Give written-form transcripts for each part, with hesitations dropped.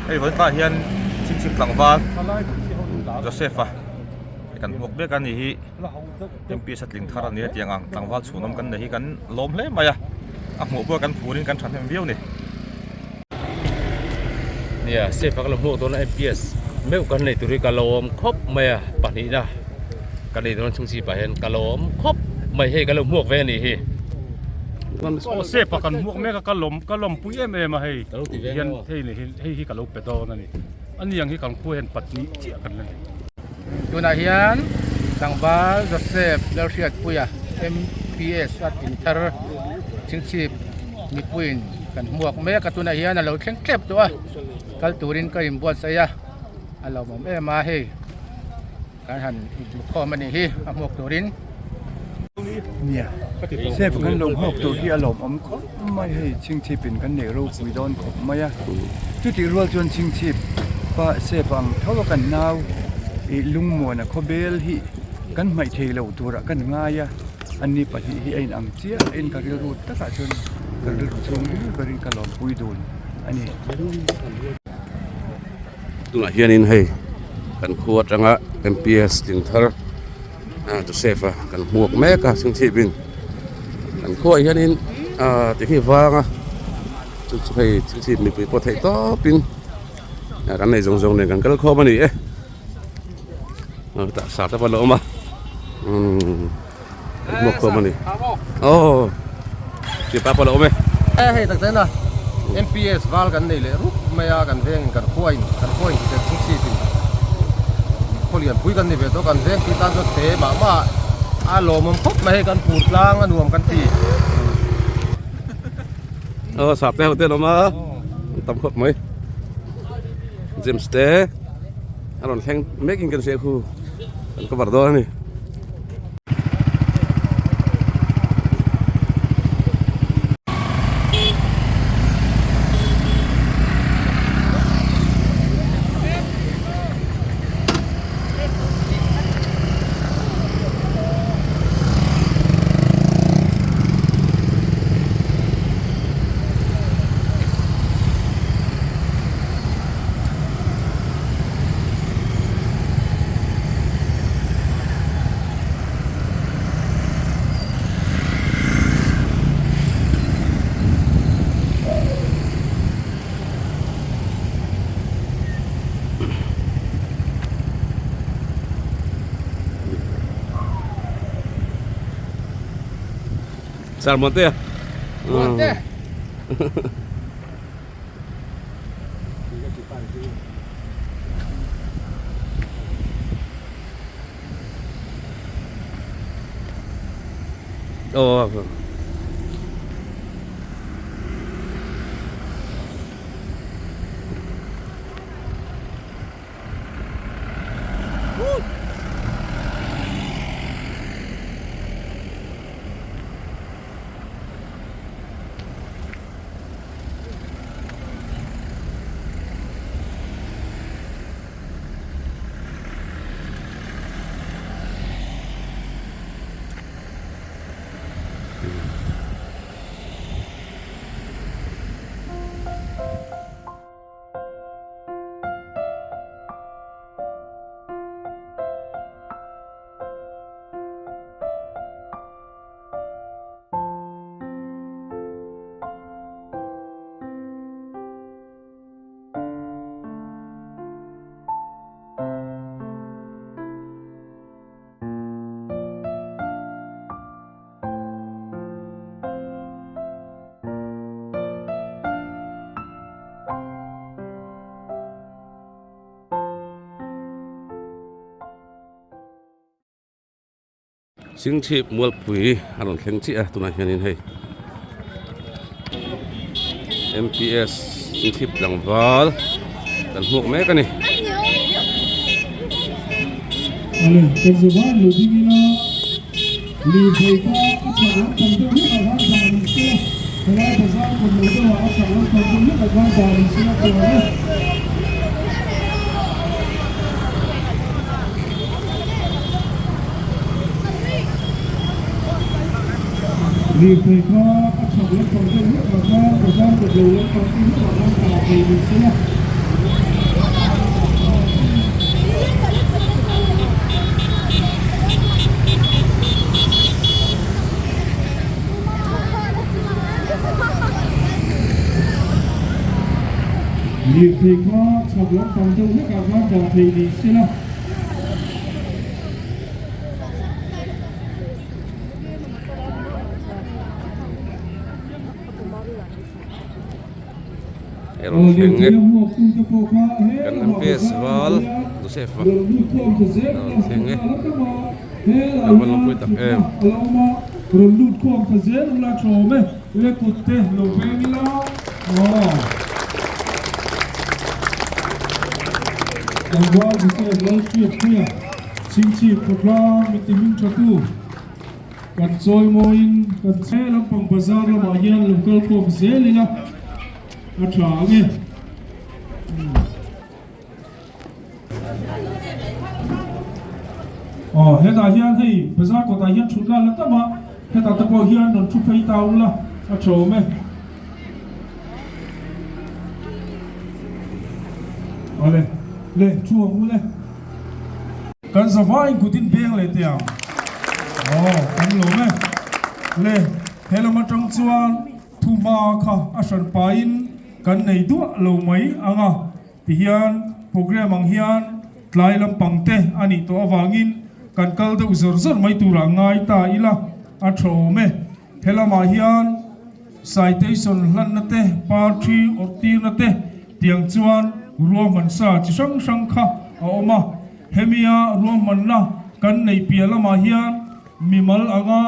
Hei vawi tah hian chhingchhip tlangval Joseph-a kan hmuak mek a ni hi MPS a tling thar a ni a tiang ang tlangval chhunawm kan nei hi kan lawm hle mai a a hmuh pawh kan phurin kan thahnem viau a ni. Nia safe a ka lo hmuak dawn a MPS meuh kan nei tur hi ka lawm khawp mai a pahnihna ka nei dawn chhungchhip ah hian ka lawm khawp mai hei ka lo hmuak ve a nih hi. Aw safe a kan hmuak mek a ka lawm ka lawmpui em em a hei hian hei ni hi hei hi ka lo pe dawn a ni a niang hi kan khua hian pahnih chiah kan la nei. Tunah hian tlangval Joseph Lalhriatpuia MPS a tling thar chhingchhip mipuiin kan hmuak mek a tunah hian a lo thleng tep tawh a kal turin ka inbuatsaih a a lawmawm em a hei kan han inhmukhawm a nih hi a hmuak turin. Nia, safe kan lo hmuak tur hi a lawmawm khawp mai hei chhingchhip in kan neih ropui dawn khawp mai a chutih rual chuan chhingchhip pa safe ang tho a kan nau ih lungmuana khawbel hi kan hmaih thei lo turah kan ngai a ani pahnih hi a inang chiah a in ka rilru takah chuan ka rilru chhung ber berin ka lawmpui dun a ni. Tunah hianin hei kan khua atanga M_P_S tling thar. Joseph a kan hmuak mek a chhingchhip in kan khuaah hianin ah ti khi vang a chu chu hei chhingchhip mipui pawh theih tawp in kan nei zawng zawng nen kan kal khawm a ni e tah sar te pawh a lo awm a umm kan hmuak khawm a ni aw sipa pawh a lo awm e. Hei tak chuan a M_P_S val kan nei leh rup mai a kan veng kan khuain kan khuain ti tel chhingchhip in khaw lian pui kan ni ve tawh kan veng pui tan chuan te mah mah a lawmawm khawp mai hei kan phur tlang a nuam kan ti. Aw sap te ho te an awm a an tam khawp mai James te a rawn thleng mek in kan hria khu kan cover dawn a ni. Sar Muantea. Muante. Oh. Chhingchhip Mualpui a rawn thleng chiah a tunah hianin hei M_P_S Chhingchhip tlangval kan hmuak mek a ni. Lirthei kha a chhak lampang deuh hlek ah khan bazar kawt lo lampang deuh hlek ah khan dah thei ni se la. Lirthei kha chhak lampang deuh hlekah khan dah theih ni sela. Hei rawn thleng e kan MPS val Joseph a rawn thleng e a va lawmpui tak em. Rawn lut khawm ta zel ula thawm e le kut te lo veng ila aw. Tlangval Joseph Lalhriatpuia Chhingchhip khawtlang miti hming tha tu. Kan chawi mawiin kan che lampang bazar lamah hian lo kal khawm zel ila a tha ang e. Aw hetah hian hei bazar kawtah hian thut la la tam a, hetah te pawh hian rawn thu phei ta ula a tha awm e. Awle le thu ang u le. Kan zavaiin kut in beng leh teh ang. Aw, kan lawm e. Le, he lam atang chuan thuma kha a hran pahin kan nei duah lo mai ang a. Tihian program ang hian tlai lampang te a nih tawh avangin kan kal deuh zawr zawr mai turah ngai ta ila a tha awm e. He lamah hian citation hlanna te, party awrh tirna te tiang chuan ruahman sa chi hrang hrang kha a awm a. Hemia ruahmanna kan neih piah lamah hian mimal anga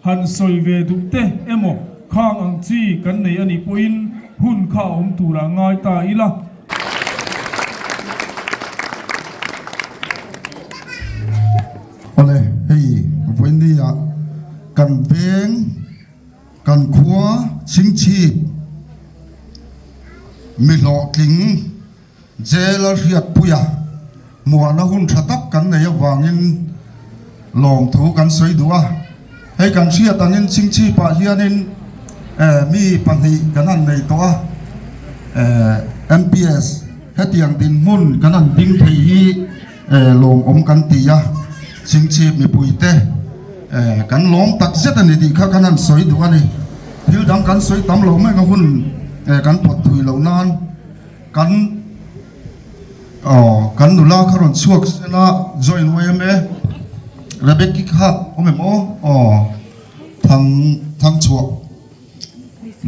han sawi ve duh te emaw khang ang chi kan nei a nih pawhin hun kha a awm turah ngai ta ila. Awle, hei vawinia kan veng, kan khua Chhingchhip mi hlawhtling jail a hriatpuia hmuahna hun tha tak kan nei avangin lawmthu kan sawi duh a. Hei kan hriat angin Chhingchhipah hianin mi pahnih kan han nei tawh a, MPS hetiang dinhmun kan han ding thei hi Lawmawm kan ti a, Chhingchhip mipuite kan lawm tak zet a ni tih kha kan han sawi duh a ni. Thil dang kan sawi tam lo mek a hun kan pawt thui loh nan kan aw kan nula kha rawn chhuak sela join yma Rebecca kha awm em aw aw thang thang chhuah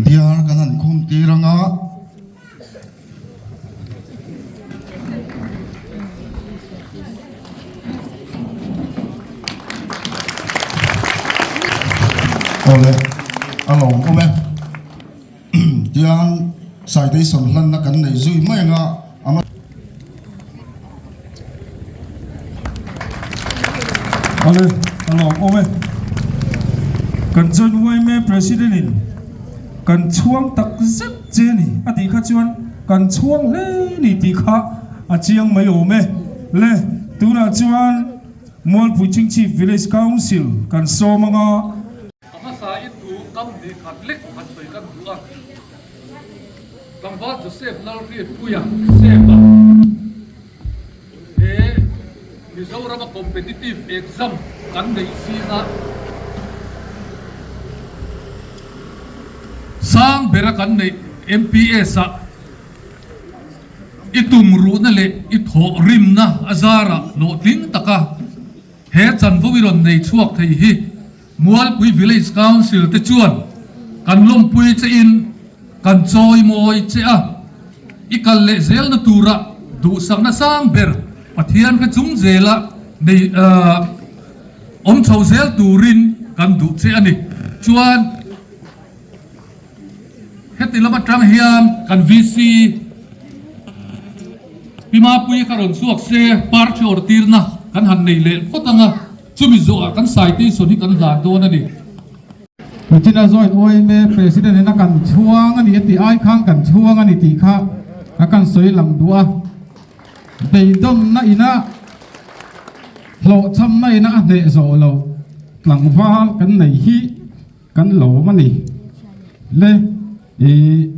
biar kan han khum tir anga. Awle a lawm awm e tiang citation hlanna kan nei zui mai anga a Awle a lawm awm e kan join yma president in kan chhuang tak zet. Che ni a tih kha chuan kan chhuang hle ni tih kha a chiang mai awm e. Le, tunah chuan Mualpui Chingchhip Village Council kan sawm anga. A hmasa in thu kam hnih khat lek han sawi kan duh a, Tlangval Joseph Lalriatpuia Sepa he Mizorama competitive exam kan neih zinga sang bera kan neih MPS ah i tum ruhna leh i thawh rimna a zarah hlawhtling taka he chanvo i rawn nei chhuak thei hi Mualpui Village Council te chuan kan lawmpui che in kan chawi mawi che a, i kal leh zelna tura duhsakna sang ber Pathian kha chung zela nei awm chho zel turin kan duh che a ni. Chuan heti lam atang hian kan VC Pi Mapuii kha rawn chhuak se party awrtirna kan han nei leh phawt ang a. Chumi zawhah kan citation hi kan hlan dawn a ni. Putina joint yma President in a kan chhuang a ni a tih ai khan kan chhuang a ni tih kha a kan sawi lang duh a. Beidawnna ina hlawhchhamna ina a hneh zawh loh tlangval kan nei hi kan lawm a ni. Le ih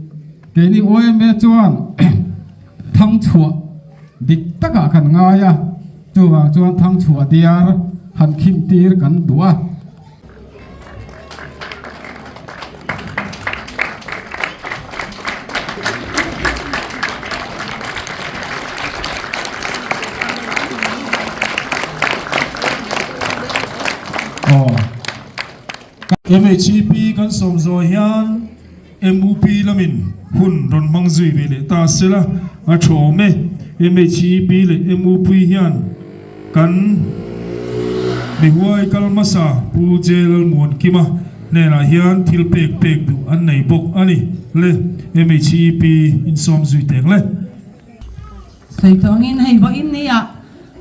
keini yma chuan thangchhuah dik takah kan ngai a, chuvang chuan thangchhuah diar han khim tir kan duh a. MHEP kan sawm zawh hian MUP lamin hun rawn hmang zui ve leh ta sela a tha awm e. MHEP leh MUP hian kan mihuai kal hmasa Pu J Lalmuankima hnenah hian thil pek pek duh an nei bawk a ni le. MHEP insawm zui teng le. Sawi tawh angin hei vawiin ni ah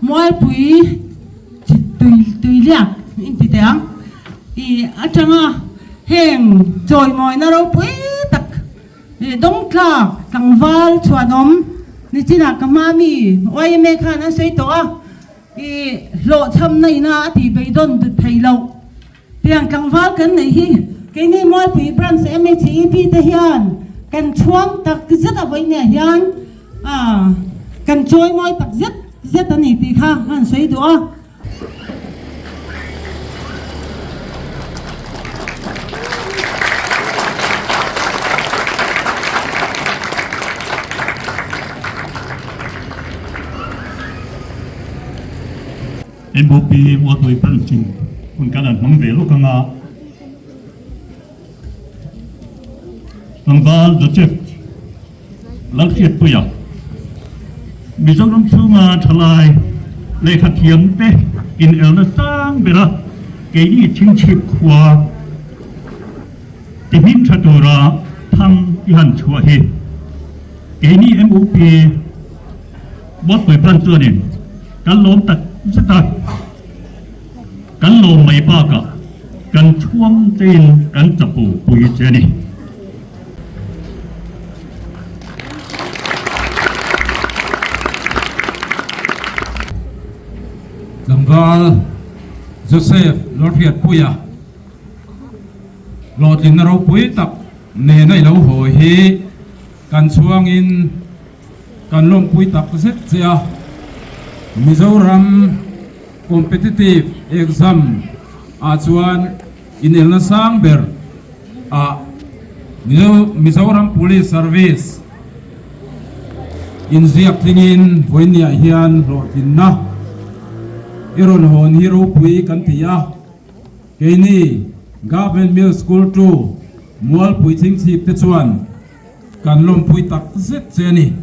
Mualpui tui tui liak in ti teh ang i atanga heng chawimawina ropui tak ih dawngtlak tlangval chhuanawm nichinah ka hma mi yma khan an sawi tawh a ih hlawhchhamna ina a tih beidawn thei loh. Tiang tlangval kan neih hi keini Mualpui Branch MHEP te hian kan chhuang tak zet a vawinia hian kan chawimawi tak zet zet a ni tih kha a han sawi duh a. MOP Mualpui Branch in hun kan an hmang ve lawk anga tlangval Joseph Lalhriatpuia Mizoram chhunga thalai lehkha thiam te inelna sang bera keini chhingchhip khua ti hming tha tura thang i han chhuah hi keini MOP Mualpui Branch chuanin kan lawm tak zet a, kan lawm mai bakah kan chhuang chein kan chapo pui che a ni. Tlangval Joseph Lawrhriatpuia hlawhtlinna ropui tak nena i lo haw hi kan chhuangin Kan lawmpui tak zet che a, Mizoram Competitive Exam ah chuan inelna sang ber ah Mizoram Police Service inziak tlingin vawinia hian hlawhtlinna i rawn hawn hi ropui kan ti a, keini Government Middle School 2 Mualpui Chhingchhip te chuan Kan lawmpui tak zet che a ni.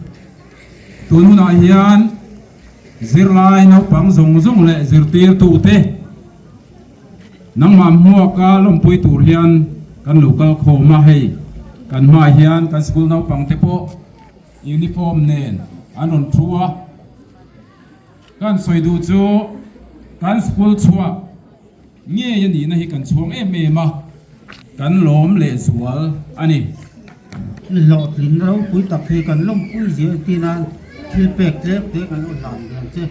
Tun hunah hian zirlai naupang zawng zawng leh zirtirtute nangmah hmuaka lawmpui tur hian kan lo kal khawm a, hei kan hmaah hian kan sikul naupangte pawh uniform nen an rawn thu a. Kan sawi duh chu kan sikul chhuak Ngei a nihna hi kan chhuang em em a, kan lawm leh zual a ni. Hlawhtlin ropui tak hi kan lawmpui zel tin a, thil pek tlem te kan lo hlan ve ang che.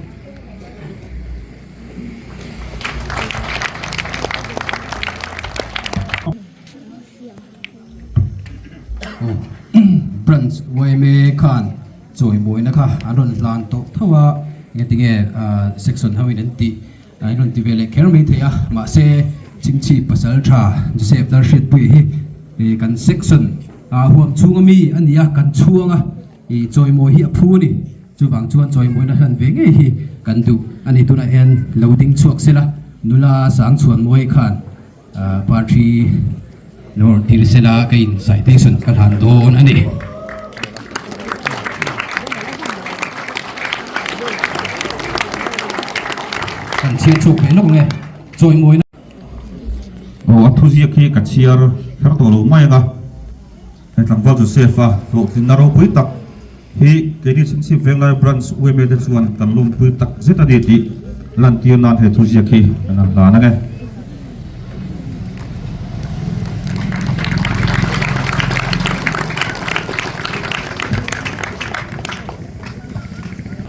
Branch yma khan chawimawina kha an rawn hlan tawh tho a, engatinge section ho in an tih A in rawn ti ve leh kher mai thei a, mahse Chhingchhip pasal tha Joseph Lalhriatpuia hi ih kan section ah huam chhunga mi a ni a, kan chhuang a, ih chawimawi hi a phu a ni. Chuvang chuan chawimawina hlan ve ngei hi kan duh a ni. Tunah hian lo ding chhuak sela, nula Sangchhuanmawii khan ah parthi lo rawn tir sela ka in citation ka hlan dawn a ni. Kan chhiar chhuak ve lawk nge chawimawina. Aw a thuziak hi ka chhiar kher tawh lo mai ang a, he tlangval Joseph a hlawhtlinna ropui tak hi keini Chhingchhip Venglai Branch UMA te chuan kan lawmpui tak zet a ni tih lantir nan he thuziak hi kan han hlan ang e.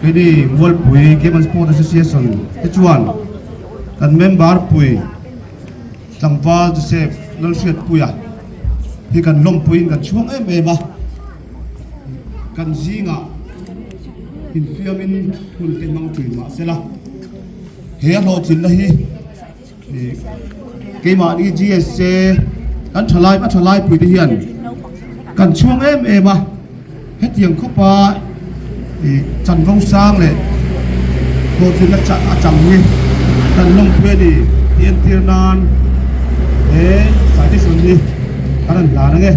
Keini Mualpui Game and Sport Association te chuan kan member pui tlangval Joseph Lalhriatpuia hi kan lawmpuiin kan chhuang em em a, kan zingah infiamin hun te hmang thin mahsela he a hlawhtlinna hi Keimahni GSC kan thalai a thalai pui te hian kan chhuang em em a, hetiang khawpa ih chanvo sang leh hlawhtlinna a chang hi kan lawmpui a ni tih entir nan he. Citation hi kan han hlan ange.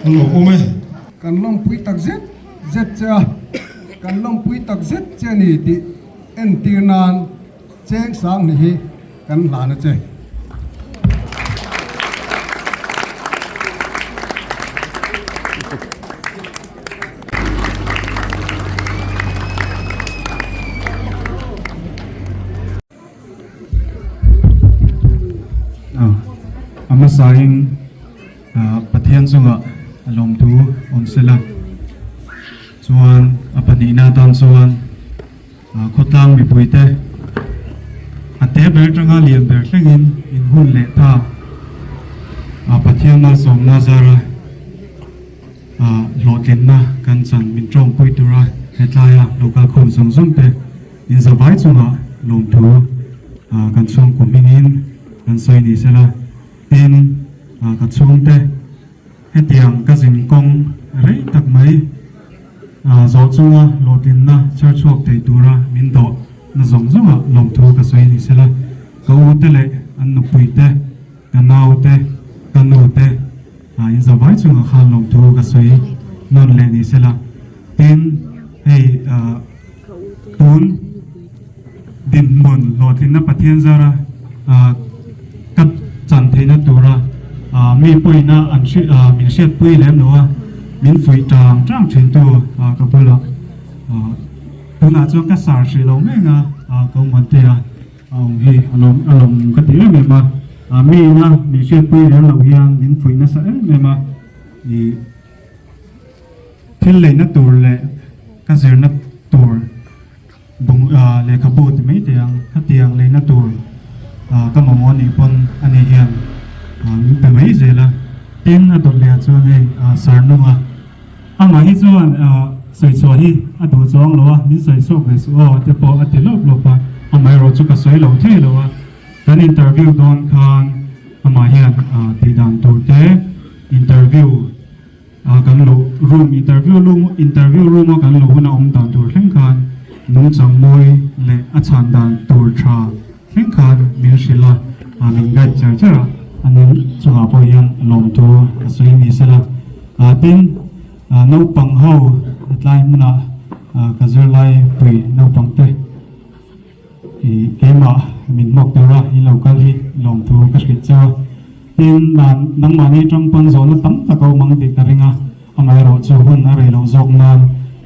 A lawmawm e. Kan lawmpui tak zet zet che a, kan lawmpui tak zet che a ni tih entir nan cheng sang ni hi kan hlan a che. A hmasain Pathian chungah a lawmthu awm sela chuan a pahnihna atan chuan khawtlang mipuite a te ber atanga lian ber thlengin in hun leh ta Pathian malsawmna zara hlawhtlinna kan chan min tawngpui tura hetlaia local khawm zawng zawng te In zavai chungah lawmthu kan chhungkaw hmingin kan sawi ni sela, tin ka chhungte hetiang ka zin kawng rei tak mai zawh chunga hlawhtlinna chher chhuak thei tura min dawh na zawng zawngah lawmthu ka sawi ni sela, ka u te leh an nupui te, ka nau te, ka nu te in zavai chungah khan lawmthu ka sawi nawn leh ni sela, tin hei. Tun dinhmun hlawhtlinna Pathian zara ka chan theihna tura mi pawina an min hriatpui lem lo a, min fuih tang tang thintu ka bulah tunah chuan ka sar hrih lo mek a, ka awmhante a awm hi a lawm ka ti em em a, mi ina min hriatpui lem loh hian min fuih nasa em em a. Thil leina tur leh ka zirna tur bung lehkhabu ti mai teh ang, khatiang leina tur ka mamawh anih pawn ani hian min pe mai zel a. Tin, a dawt leh ah chuan hei Sarnunga amah hi chuan sawichhuah hi a duh chuang lo a, min sawi chhuak ve suh aw te pawh a ti lawp lawp a, amaherawh chu ka sawi lo thei lo a, kan interview dawn khan amah hian tihdan tur te interview Kan luh room interview room interview room a kan luh huna awm dan tur thleng khan nungchang mawi leh a chhan dan tur tha thleng khan min hrilh a, min guide char char a, a nin chungah pawh hian lawmthu a sawi ni sela. Tin, naupang ho tlai hmunah ka zirlai pui naupang te I keimah min hmawk tura i lo kal hi lawmthu ka hrilh cheu a. Tin, nangmahni atang pawn zawhna tam tak a awm ang tih ka ring a, amaherawh chu hun a rei loh zawk nan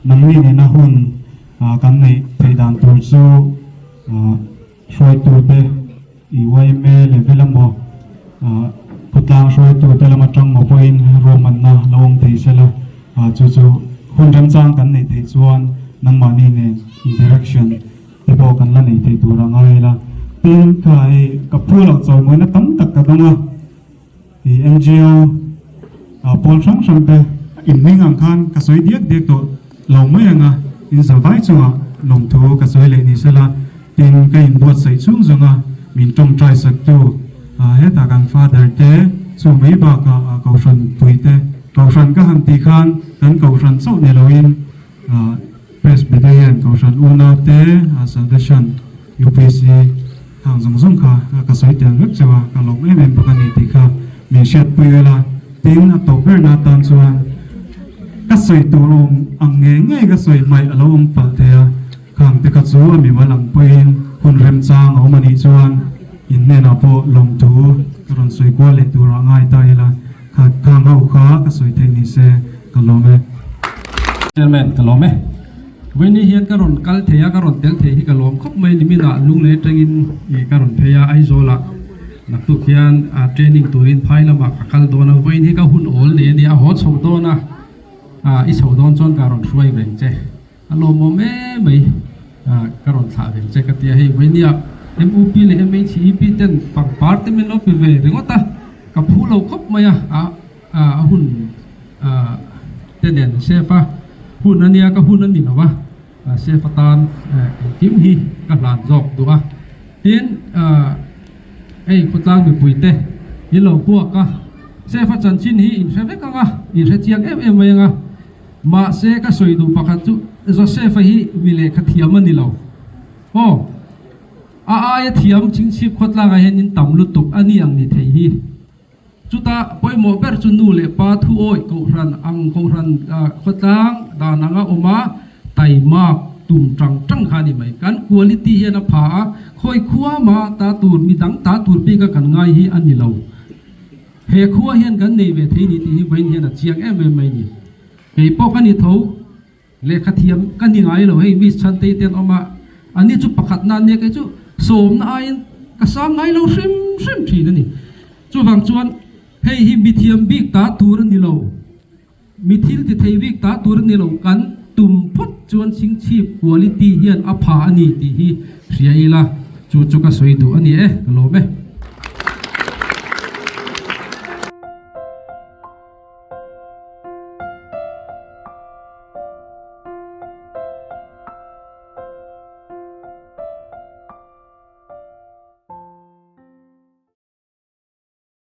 nangni nena hun kan neih theih dan tur chu hruaitute i yma level emaw khawtlang hruaitute lam atang maw pawhin ruahmanna lo awm thei sela chu chu hun remchang kan neih theih chuan nangmahni nen interaction te pawh kan la nei thei tur a ngai ila. Tin, kha hei ka phu loh chawimawina tam tak ka dawng a, i NGO pawl hrang hrang te inhming ang khan ka sawi diak diak tawh lo mai ang a, in zavai chungah lawmthu ka sawi leh ni sela, tin ka inbuatsaih chhung zawng a min tawngtai saktu hetah kan father te chu mai bakah kohhran pui te, kohhran ka han tih khan kan kohhran chauh ni loin Presbyterian Kohhran unaute Salvation UPC hang zawng zawng kha ka sawi tel vek chauh a, ka lawm em em bawk a ni tih kha min hriatpui vel a. Tin, a tawp berna atan chuan ka sawi tur awm ang ngei ngei ka sawi hmaih a lo awm palh thei a, khang te kha chu a mimal ang pawhin hun remchang a awm a nih chuan in hnenah pawh lawmthu ka rawn sawi kual leh turah ngai ta ila. Kha khang ho kha ka sawi theih ni se ka lawm e. Chairman ka lawm e. Vawiini hian ka rawn kal thei a, ka rawn tel thei hi ka lawm khawp mai. Niminah Lunglei atangin ka rawn phei a, Aizawlah. Naktuk hian training turin phai lamah ka kal dawn a, vawiin hi ka hun awl nei a nia, a haw chho dawn a, i chho dawn chuan ka rawn hruai veng che. A lawmawm em mai, ka rawn thlah veng che ka ti a, hei vawinia MUP leh MHEP ten pangpar te min lo pe ve ringawt a, ka phu lo khawp mai a, a hun te nen chef a hun a nia, ka hun a ni lo a. Chef atan engkim hi ka hlan zawk duh a, tin hei khawtlang mipui te in lo puak a, chef a chanchin hi in hre vek ang a, in hre chiang em em mai ang a, mahse ka sawi duh pakhat chu Joseph-a hi mi lehkha thiam a ni lo aw, a aia thiam chingchhip khawtlangah hian in tam lutuk a ni ang ni thei hi. Chuta pawimawh ber chu nu leh pa thu awih kohhran ang kohhran khawtlang dan anga awm a, taimak tum tang tang kha a ni mai. Kan quality hian a pha a, khawi khua mah ta tur midang ta tur bik a kan ngai hi a ni lo. He khua hian kan nei ve thei ni tih hi vawiin hian a chiang em em mai ni. Kei pawh ka ni tho. Lehkha thiam ka ni ngai lo, hei Miss Chhantei te an awm a, ani chu pakhat na ania kei chu sawmna aiin ka sang ngai lo hrim hrim thin a ni. Chuvang chuan hei hi mi thiam bik ta tur a ni lo, mi thil ti thei bik ta tur a ni lo, kan tum phawt chuan chhingchhip quality hian a pha a ni tih hi hria ila, chu chu ka sawi duh a ni e, ka lawm e.